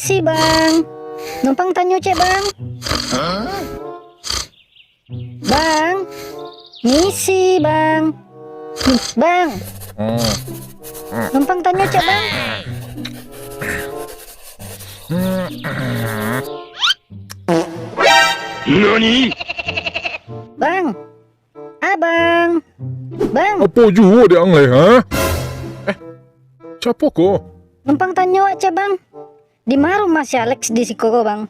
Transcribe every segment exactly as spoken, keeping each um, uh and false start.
Si, Bang. Numpang tanyo ciek, Bang. Bang. Misi, Bang. Bang. Numpang tanyo ciek, Bang. Nani? Bang. Abang. Bang. Apo juo dek ang lai, ha? Eh, siapo ko? Numpang tanyo wak ciek, Bang. Di ma rumah si Alex di siko ko, Bang?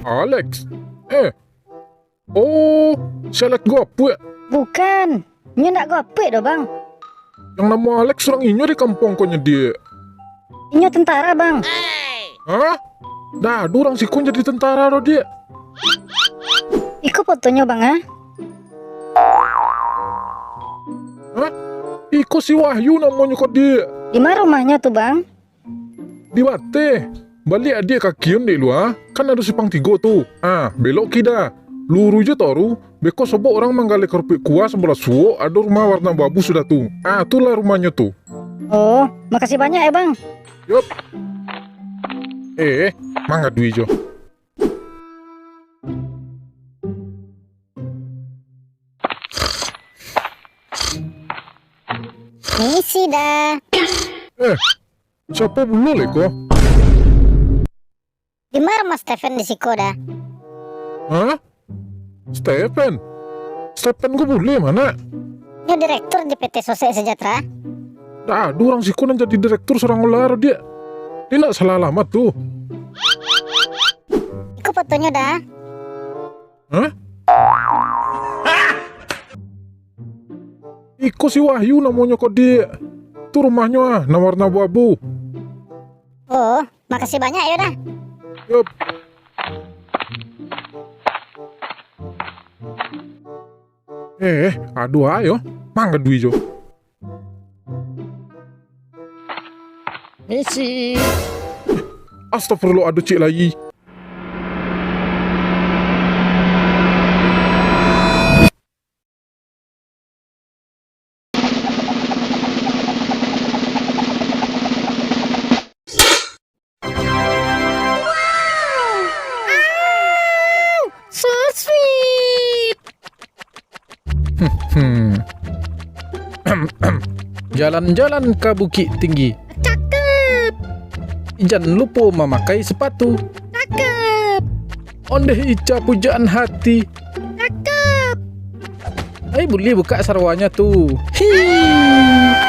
Alex? Eh. Oh, si Alex gapuak? Bukan. Inyo ndak gapuak doh, Bang. Yang namo Alex urang inyo di kampuang ko nyo, Diak? Inyo tentara, Bang. Hah? Dah ado urang siko jadi tentara doh, Diak. Iko fotonyo, Bang, ah. Hah? Iko si Wahyu namonyo ko, Diak. Di ma rumahnyo tu, Bang? Di bateh. Baliak adiak ka kiun dek lu, ah. Kan ado simpang tigo tu. Ah, belok kida. Luruih jo toru, beko sobok urang manggaleh karupuik kuah sabalah suok, ado rumah warna abu-abu sudah tu. Ah, tu lah rumahnyo tu. Oh, makasih banyak ya, Bang. Yup. Eh, mangadui jo. Misi dah. Eh, siapo pulo lai ko? Di ma rumah Stephen di siko dah? Hah? Stephen? Stephen ko bule ma? Nyo direktur di P T Sosek Sejahtera. Dah ado urang siko nan jadi direktur surang ular, Diak. Dia ndak salah alamat tu. Iko fotonyo dah. Hah? Iko si Wahyu namonyo ko, Diak. Tu rumahnyo ah, nan warna abu-abu. Oh, makasih banyak yo dah. Yup. Eh, aduh ayo, mangadui jo. Misi. Astagfirullah, ado ciek lai. Wow! Au! So sweet! Hmm. Jalan-jalan ka Bukik Tinggi. Cakep! Jan lupo mamakai sepatu. Cakep! Ondeh Ica pujaan hati. Cakep! Ai, buliah bukak sarawanya tu. Hi.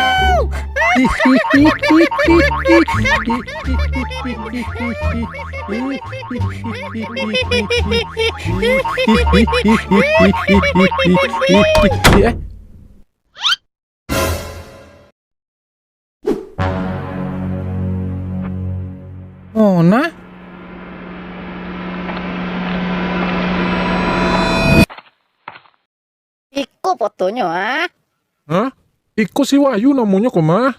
Eh. Oh, nah. Iko fotonyo, ah. Hah? Iko si Wahyu namonyo ko mah.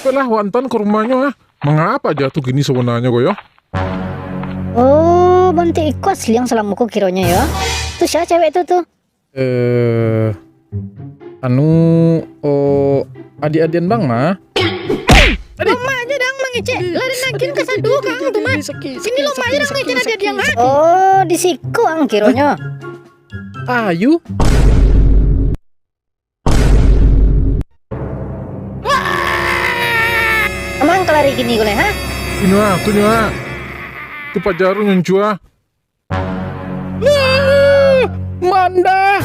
Ayolah, wak antaan ka rumahnyo, ah. Mangapa aja tu kini sabananyo ko yo? Oh, bantuak iko asli yang salamo ko kironyo yo. Tu sia cewek tu, tu? Eh, anu, oh, adiak-adian Bang mah. Lomak aja dang mangecek. Lah den agiah kasado ka ang tu mah. Kini lomak aja dang mangecek adiak-adian, ha? Oh, di siko ang kironyo. Ayu. Aman kalari kini ko lai, ha? Inyo ah, tu nyo ah. Tu pajaru nyo ncu ah. Ah, mandah.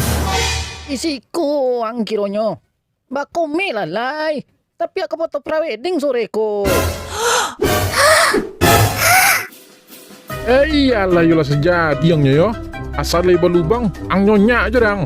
Di siko ang kironyo. Bakomik lah lai. Tapi ka foto prawedding sore ko. Eh, iyolah, iyolah, sajadi ang nyo yo. Asa lai balubang, ang nyo nyak jo dang.